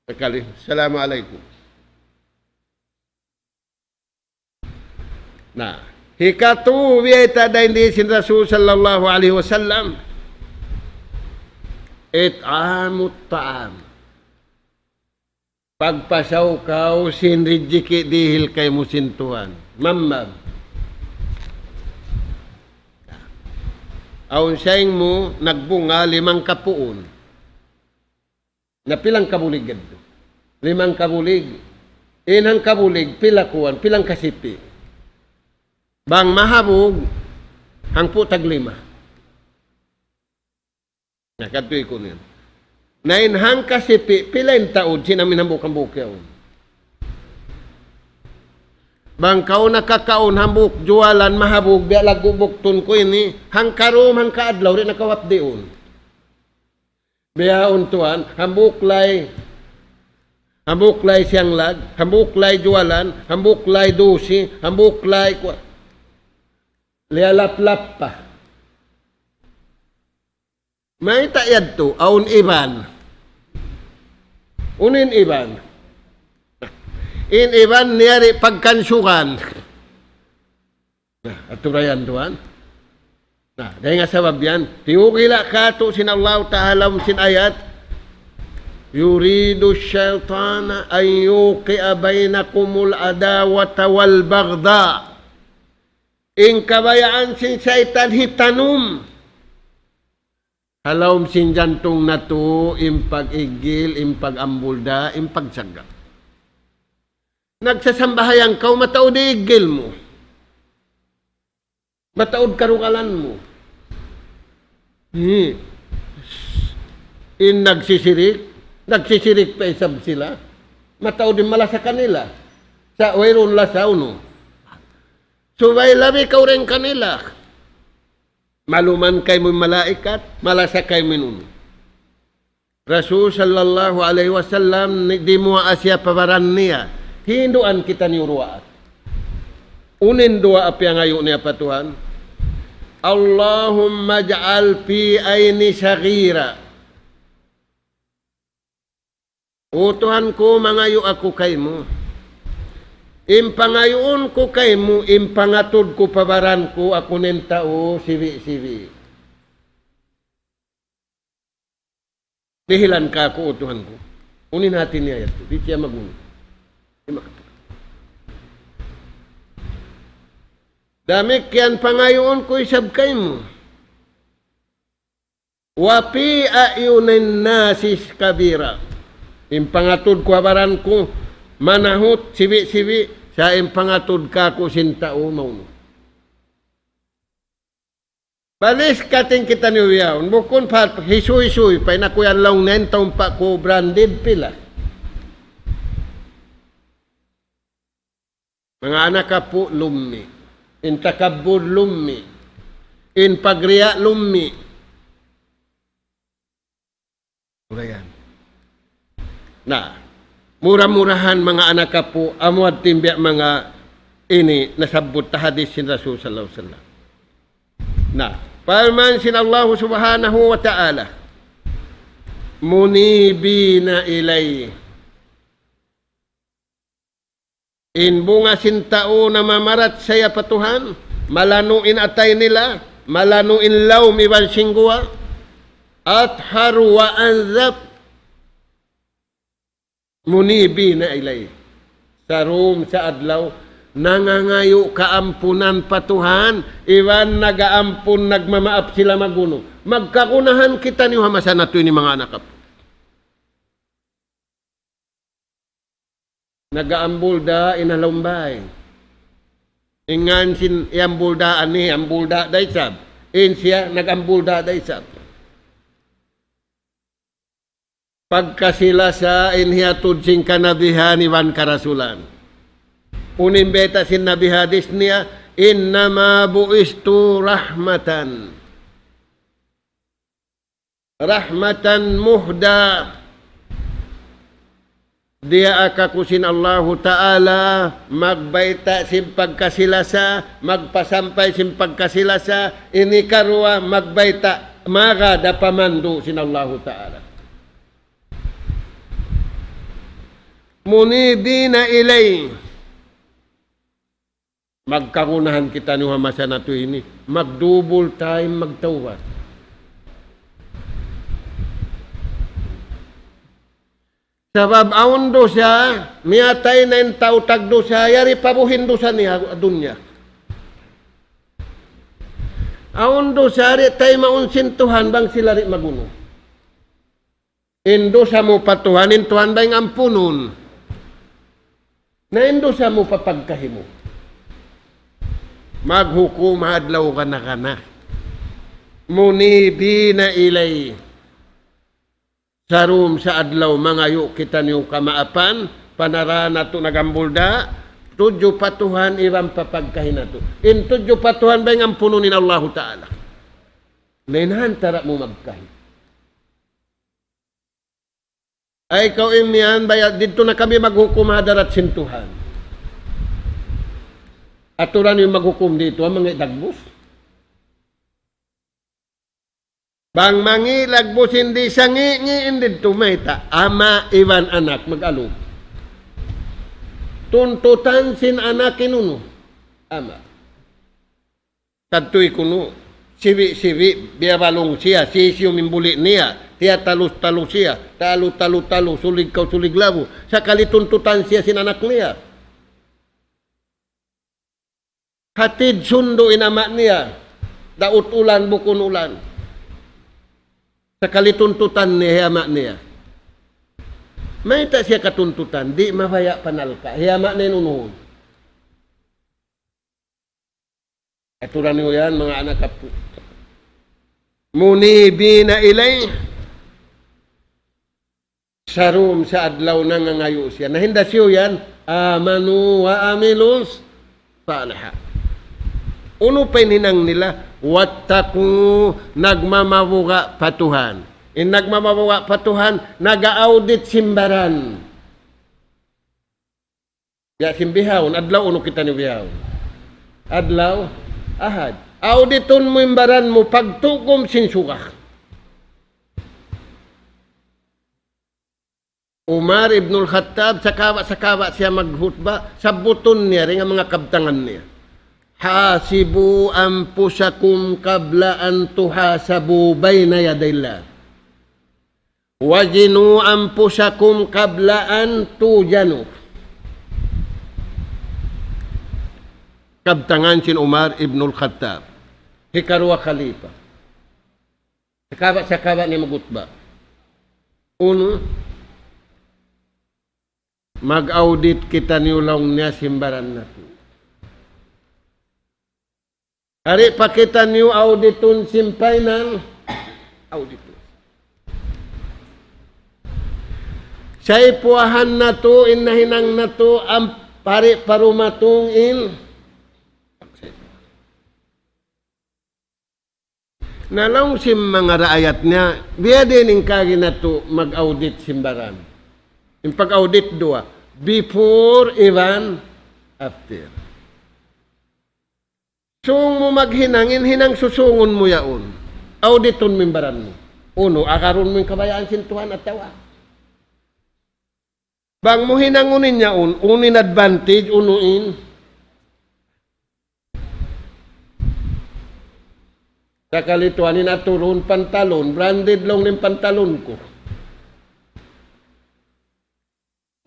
Sakali, "Assalamu alaykum." Na, hikatu, biyayta' dayn di sin Rasul sallallahu alayhi wasallam. إطعام الطعام. Pagpasaw kaw sin rijiki' dihil kaymu sin Tuhan. Mammam. Awn saying mu, nagbunga limang kapuun. Na pilang kabulig yadtu? Limang kabulig. In hangkabulig, pila kuwan, pilang kasipi'. Bang mahabug, hangpu' taglima. Na, kadtu ikun yan. Na in hangkasipi', pila in taud, sin amin hambuuk-hambuuk yaun. Bang kaw nakakaun hambuuk juwalan, mahabug, biya' laggu' buktun ku ini, hangkarum, hangkaadlaw, di' na kaw hapdiun. Bihaun tuwan, hambuuk lay, hambuuk lay siyanglag, hambuuk lay juwalan, hambuuk lay dusi, hambuuk lay kuwa. Liyalaplap pa. Mayta' yadtu, awn iban. Unu in iban? In iban niyari pagkansugan. Na, aturayan tuwan. Na, dayn ha sabab yan, tiyugila' kātu' sin Allahu Ta'ala ha lawm sin ayat, يريد الشيطان أن يوقع بينكم العداوة والبغضاء. In kabayaan sin saytan hitanum ha lawm sin jantung natu', in pag-iggil, in pag-ambulda', in pagsagga'. Nagsasambahayang kaw, mataud in iggil mu. Mataud karugalan mu. Hi. In nagsisirik, nagsisirik pa isab sila. Mataud in malasa kanila. Sa' wayruun lasa unu. Subay labi kaw dayn kanila. Maluman kaymu in malaikat, malasa kaymu in unu. Rasul sallallahu alayhi wasallam, ni-, dimuwaa siya pa baran niya. Hinduan kitaniyu duwaa. Unu in duwaa piyangayu' niya pa Tuhan? اللهم اجعل في عيني صغيرة. O Tuhan ku, mangayu' aku kaymu. In pangayuun ku kaymu, in pangatud ku pa baran ku, aku in tau sibi'-sibi'. Dihilan kāku', O Tuhan ku. Unu in hati niya yadtu? Di' siya magunu. Di' makapag-, damikkiyan pangayuun ku isab kaymu. وفي أعين الناس كبيرة. In pangatud ku ha baran ku, manahut, sibi'-sibi', sa' in pangatud kāku' sin tau maunu. Balis kating kitaniyu yaun, bukun pa hisuy-suy, pa in aku yan laung na in taumpa ku branded pila. Manga anak apu', lummi'. In takabbur, lummi'. In pagriya', lummi'. Urayan. Na, mura-murahan manga anak apu', amu yadtu in biya' manga ini nasabbut ta hadis sin Rasul sallallahu alayhi wasallam. Na, parman sin Allahu subhanahu wa ta'ala, منيبين إليه. In bunga sin tau namamaratsaya pa Tuhan, malanu' in atay nila, malanu' in lawm iban sin guwa', أطهر وأنظف, منيبين إليه. Sa' dum sa adlaw, nangangayu' kaampunan pa Tuhan, iban nag-aampun, nagmamaap sila magunu. Magkagunahan kitaniyu ha masa natu' ini manga anak apu'. Nag-aambulda' in ha lawm bāy. In ngān sin iyambulda' ani, ambulda' da isab. In siya, nag-ambulda' da isab. Pagkasi-lasa in hiyatud sin kanabihan iban karasulan. Unu in bayta' sin Nabi hadis niya, إنما بعثت رحمة. رحمة مهداة. Diyaak aku sin Allahu Ta'ala magbayta' sin pagkasi-lasa, magpasampay sin pagkasi-lasa, ini karuwa magbayta' magad ha pamandu' sin Allahu Ta'ala. منيبين إليه. Magkagunahan kitaniyu ha masa natu' ini. Mag-double time magtawbat. Sabab awn dusa, miyatay na in tau tagdusa, yari pa buhi in dusa niya ha dunya. Awn dusa, di' taymaun sin Tuhan, bang sila di' magunu. In dusa mu pa Tuhan, in Tuhan bang ampunun. Na in dusa mu pa pagkahi mu. Maghukum ha adlaw kana-kana. منيبين إليه. Sa' dum sa adlaw mangayu' kitaniyu kamaapan, panara natu' nag-ambulda', tudju pa Tuhan iban pa pagkahi natu'. In tudju pa Tuhan bang ampunun in Allahu Ta'ala. Na in hantara' mu magkahi. Ay, kaw imiyan, baya' didtu na kami maghukum ha hadarat sin Tuhan. Aturan in maghukum didtu, amu in dagbus. Bang mangi' lagbus in di' sangi'-ngi' in didtu mayta', ama' iban anak mag-alug. Tuntutan sin anak in unu, ama'. Kadtu kunu', siwi'-siwi', biyabalung siya, sisiyu in buli' niya, tiyatalus-talus siya, talu-talu-talu, sulig kaw sulig labu, sakali tuntutan siya sin anak niya. Hatid sundu' in ama' niya, daut ulan, bukun ulan. Sakali tuntutan niya, hi ama' niya. Mayta' siya katuntutan, di' mabaya' panalka', hi ama' niya in unuhun. Aturan niyu yan, manga anak apu'. منيبين إليه. Sarum sa adlaw nangangayu' siya. Na hinda siyu yan, آمنوا وعملوا الصالحات. Unu pa in hinang nila? واتقوا, nagmamabuga' pa Tuhan. In nagmamabuga' pa Tuhan, nag-audit sin baran. Ya, sin bihaun, adlaw unu kitaniyu bihaun? Adlaw Ahad. Auditun mu in baran mu, pagtugum sin suga. Umar ibnul Khattab, sakaba'-sakaba' siya maghutba, sabbutun niya, dayn ha manga kabtangan niya. حاسبوا أنفسكم قبل أن تحاسبوا بين يدي الله. وزنوا أنفسكم قبل أن توزنوا. Kabtangan sin Umar ibnul Khattab. Hikaruwa khalifa. Sakaba'-sakaba' niya maghutba. Unu, mag-audit kitaniyu laung niya sin baran natu'. Di' pa kitaniyu auditun sin final, auditun. Sa' ipuahan natu', in nahinang natu', ampa di' pa dumatung in. Na laung sin manga raayat niya, biya' diin in kaagi natu' mag-audit sin baran. In pag-audit duwa, before iban after. Sung mu maghinang, in hinang susungun mu yaun. Auditun mu in baran mu. Unu, agarun mu in kabayaan sin Tuhan atawa. Bang mu hinangun in yaun, unu in advantage, unu in. Sakali tuwan in aturun pantalon, branded laung in pantalon ku.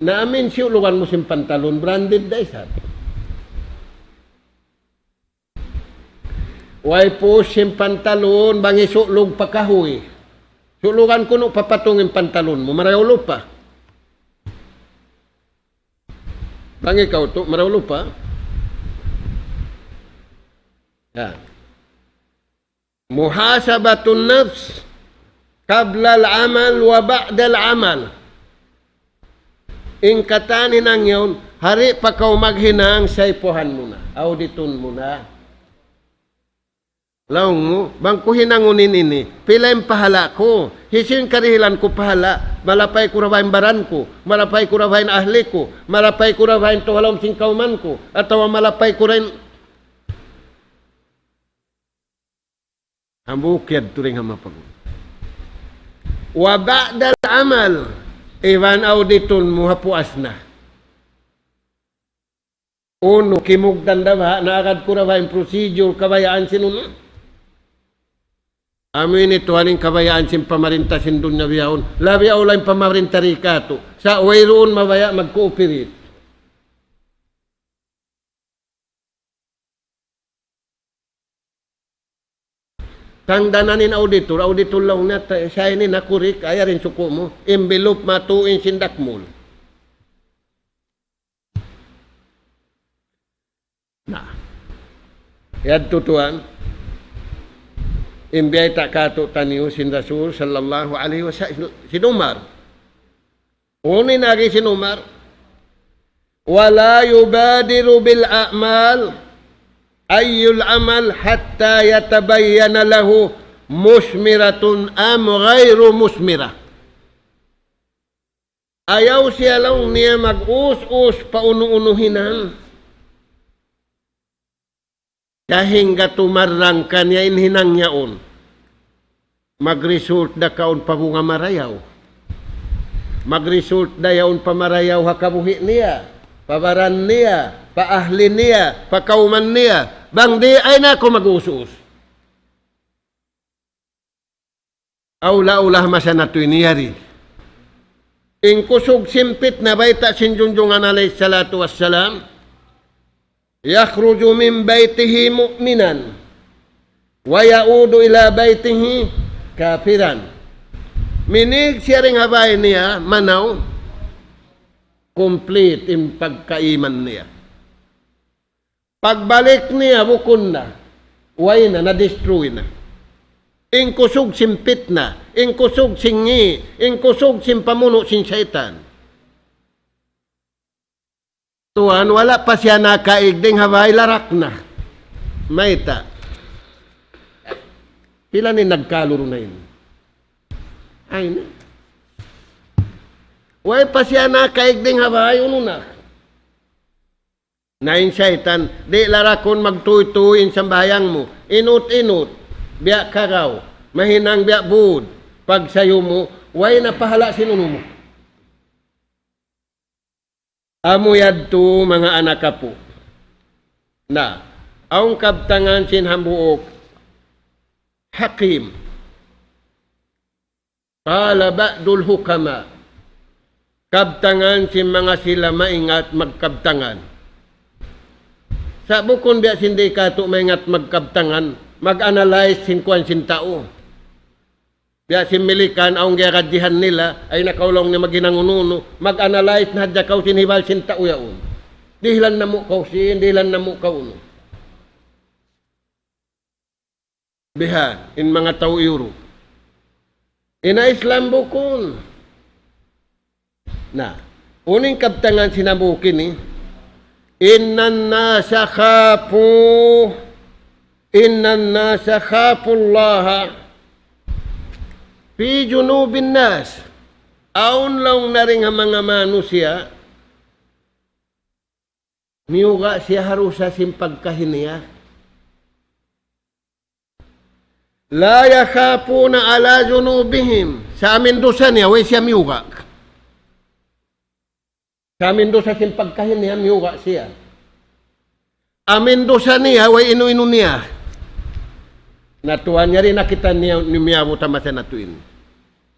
Na amin siyulugan mu sin pantalon, branded da isab. Way puus sin pantalon, bang hisu'lug pa kahuy. Su'lugan kunu' papatung in pantalon mu, marayaw lupa. Bang ikaw tu', marayaw lupa. Ya. محاسبة النفس قبل العمل وبعد العمل. In katan hinang yaun, di' pa kaw maghinang, sa' ipuahan mu na, auditun mu na. Laung mu, bang ku hinangun in ini, pila in pahala' ku, hisiyu in karihilan ku pahala', malapay ku ra ba in baran ku, malapay ku ra ba in ahli ku, malapay ku ra ba in tau ha lawm sin kawman ku, atawa malapay ku ra in Hambuuk yadtu dayn ha mapagul. وبعد العمل, iban auditun mu ha puas na. Unu, kimugdan da ba, naagad ku da ba in procedure, kabayaan sin unu? Amu ini tuwan in kabayaan sin pamarinta sin dunya bihaun. Labi awla in pamarinta di katu'. Sa' wayruun mabaya' mag-cooperate. Tangdanan in auditor, auditor laung niya, ta-, siya ini nakurik, ayarin suku' mu, envelope matu in sin dakmul. Na. Yadtu tuwan, in biyayta' katu'taniyu sin Rasul sallallahu alayhi wasallam, sin Umar. Unu in agi sin Umar? ولا يبادر بالأعمال، أي العمل، حتى يتبين له مثمرة أم غير مثمرة. Ayaw siya laung niya mag-us-us pa unu-unu hinang. Sahingga tumarrang kaniya in hinang yaun. Mag-result da kaun pa bunga marayaw. Mag-result da yaun pa marayaw ha kabuhi' niya, pa baran niya, pa ahli niya, pa kawman niya. Bang di', ay na aku mag-usus. Awla-awla masa natu' ini yari. In kusug sin pitna bayta' sin Junjungan alayhi salatu wassalam, يخرج من بيته مؤمنا ويعود إلى بيته كافرا. Minig siya dayn ha bāy niya, manaw, complete in pagkaiman niya. Pagbalik niya, bukun na. Way na, na-destroy na. In kusug sin pitna, in kusug sin ngi', in kusug sin pamunu' sin saytan. Tuwan, wala' pa siya nakaig dayn ha bāy, larak na. Mayta'? Pila in nagkalu duun na ini? Ay na. Way pa siya nakaig dayn ha bāy, unu na? Na in saytan, di' larakun magtūy-tūy in sambahayang mu. Inut-inut, biya' karaw, mahinang biya' būd. Pagsayu mu, way na pahala' sin unu mu. Amu yadtu manga anak apu'. Na, awn kabtangan sin hambuuk hakim. قال بعض الحكماء. Kabtangan sin manga sila maingat magkabtangan. Sa' bukun biya' sin di' katu' maingat magkabtangan, mag-analyze sin kuwan sin tau. Biya' sin Milikan, awn giyaradjihan nila, ay nakaulaw niya maghinang unu-unu, mag-analyze na hadja kaw sin hibal sin tau yaun. Dihilan namu' kaw sin, dihilan namu' kaw unu. Bihan, in manga tau Europe. In ha Islam bukun. Na, unu in kabtangan sin hambuuk ini, إن الناس خافوا، إن الناس خافوا الله في جنوب الناس. Awn laung niya dayn ha manga manusiya', miyuga' siya ha dusa sin pagkahi niya. لا يخافون على جنوبهم. Sa' amu in dusa niya, way siya miyuga'. Sa' amu in dusa sin pagkahi niya, miyuga' siya. Amu in dusa niya, way inu-inu niya. Na tuwan, yari na kita niya, ni miyabu ta masa natu' ini.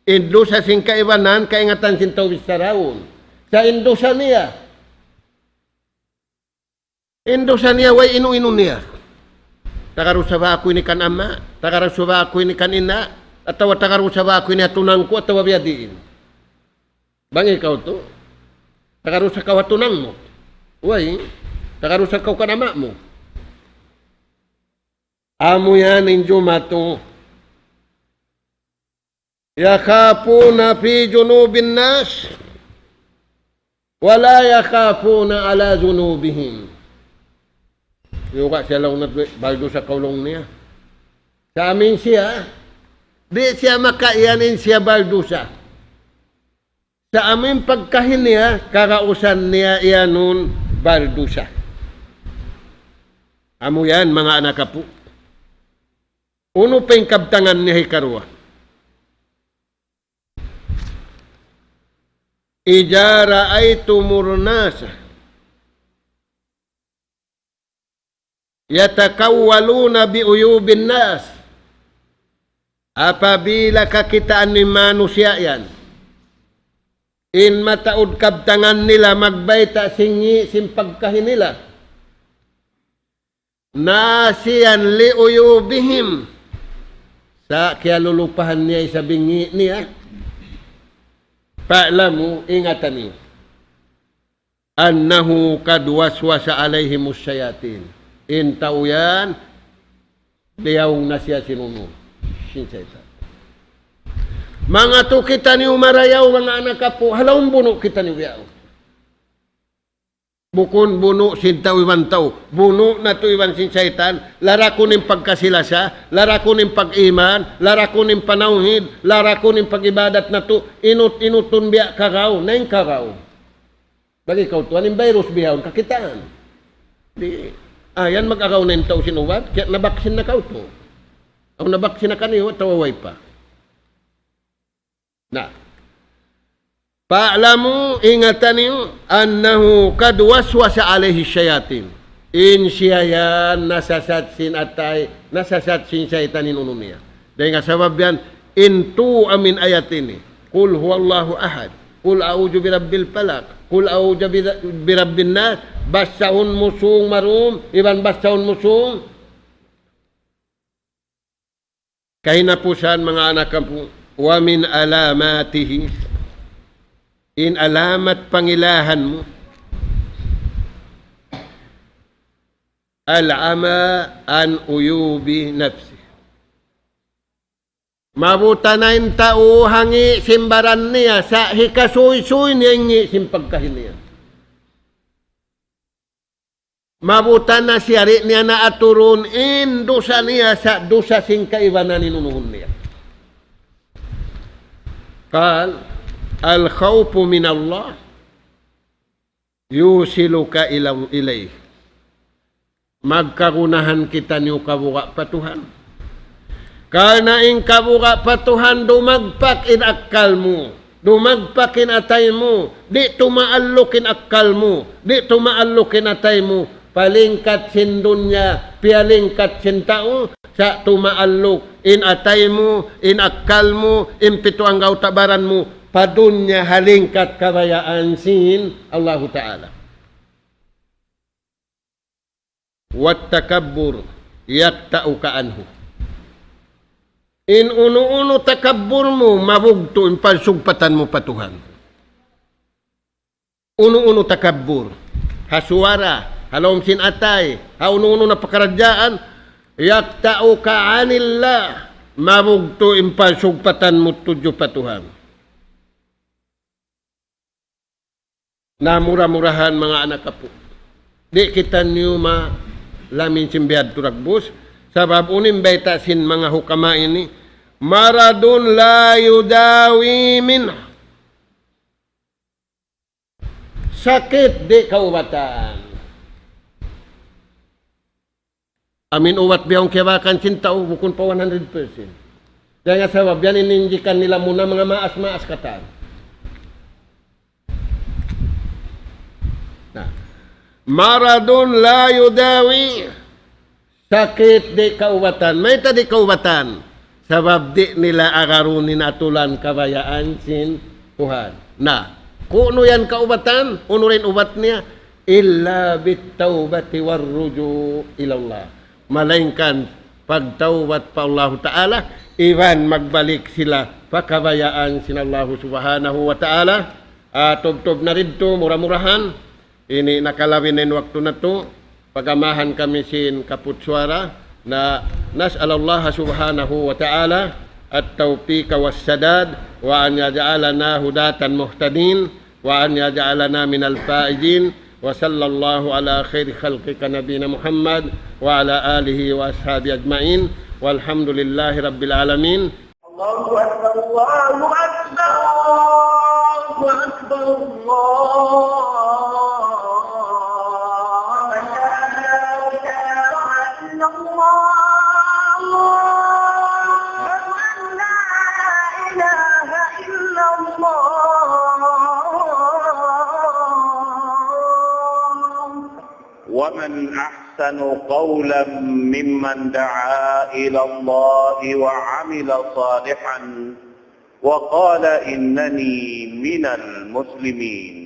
In dusa sin kaibanan, kaingatan sin tau bichara yaun. Sa' in dusa niya, in dusa niya way inu-inu niya. Tagarusa ba aku ini kan ama', tagarusa ba aku ini kan ina', atawa tagarusa ba aku ini ha tunang ku, atawa biyadiin. Bang ikaw tuud, tagarusa kaw ha tunang mu. Way, tagarusa kaw kan ama' mu. Amu yan in jumatu. يخافون في جنوب الناس ولا يخافون على جنوبهم. Yuka siya laung natu', baldusa kaw laung niya. Sa' amu in siya, di' siya makaiyan in siya baldusa. Sa' amu in pagkahi niya, kagausan niya iyanun baldusa. Amu yan, manga anak apu'. Unu pa in kabtangan niya hikaruwa? إذا رأيتم الناس يتكولون بعيوب الناس. Apabila kakitaan niyu in manusiya' yan, in mataud kabtangan nila magbayta' sin ngi' sin pagkahi nila. ناسيا لعيوبهم. Sa' kiyalulupahan niya isab in ngi' niya. فاعلموا, ingatan niyu. أنه قد وسوس عليهم الشياطين. In tau yan, liyaung na siya sin unu, sin saytan. Manga tu kitaniyu marayaw, manga anak apu', ha lawm bunu' kitaniyu yaun. Bukun bunu' sin tau iban tau. Bunu' natu' iban sin saytan, larakun in pagkasi-lasa, larakun in pag-iman, larakun in panawhid, larakun in pag-ibadat natu', inut-inutun biya' karaw, na in karaw. Bang ikaw tuud, in virus bihaun, kakitaan. Di', ah, yan mag-agaw na in tau sin ubat, kaya nabaksin na kaw tuud. Aw nabaksin na kaniyu, atawa way pa. Na. فاعلموا, ingata niyu, أنه قد وسوس عليه الشياطين. In siya yan nasasat sin atay, nasasat sin saytan in unu niya. Dayn ha sabab yan, in tū amu in ayat ini. قل هو الله أحد. قل أعوذ برب الفلق. قل أعوذ بر-، برب الناس. Basahun mu sūng marum, iban basahun mu sūng kahinapusan, manga anak apu', ومن علاماته, in alamat pangilahan mu, العمى عن عيوب نفسه. Mabuta na in tau ha ngi' sin baran niya, sa' hikasuysuy niya in ngi' sin pagkahi niya. Mabuta na siya, di' niya na aturun in dusa niya sa' dusa sin kaibanan in unuhun niya. قال: الخوف من الله يوصلك إلى، إليه. Magkagunahan kitaniyu kabuga' pa Tuhan. Karna' in kabuga' pa Tuhan, dumagpak in akkal mu, dumagpak in atay mu, di' tumaalluk in akkal mu, di' tumaalluk in atay mu, palingkat sin dunya, piyalingkat sin tau, sa' tumaalluk in atay mu, in akkal mu, in pitu anggawta' baran mu, pa dunya ha lingkat kabayaan sin Allahu Ta'ala. والتكبر يقطعك عنه. In unu-unu takabbur mu, mabugtu' in pagsugpatan mu pa Tuhan. Unu-unu takabbur, ha suwara, ha lawm sin atay, ha unu-unu na pakaradjaan, يقطعك عن الله, mabugtu' in pagsugpatan mu tudju pa Tuhan. Na mura-murahan manga anak apu', di' kitaniyu malamin sin biyadtu dagbus, sabab unu in bayta' sin manga hukama ini, مرض لا يداوى منه. Sakit di' kaubatan. Amu in ubat bihaun kiyabakan sin tau, bukun pa one hundred percent. Dayn ha sabab yan in injikan nila muna manga maas-maas katan. Na. مرض لا يداوى. Sakit di' kaubatan. Mayta' di' kaubatan? Sabab di' nila agarun in atulan kabayaan sin Tuhan. Na, kunu' yan kaubatan, unu in ubat niya, إلا بالتوبة والرجوع إلى الله. Malaingkan pagtawbat pa Allahu Ta'ala, iban magbalik sila pa kabayaan sin Allahu Subhanahu wa Ta'ala. Ah, tubtub na didtu, mura-murahan. Ini nakalabi na in waktu natu', pagamahan kami sin kaput suwara, na نسأل الله سبحانه وتعالى التوفيق والسداد، وأن يجعلنا هداة مهتدين، وأن يجعلنا من الفائزين، وصلى الله على خير خلقك نبينا محمد وعلى آله وأصحابه أجمعين، والحمد لله رب العالمين. الله أكبر، الله أكبر، الله أكبر، الله أكبر. أشهد أن لا إله إلا الله. أشهد أن لا إله إلا الله. ومن أحسن قولا ممن دعا إلى الله وعمل صالحا وقال إنني من المسلمين.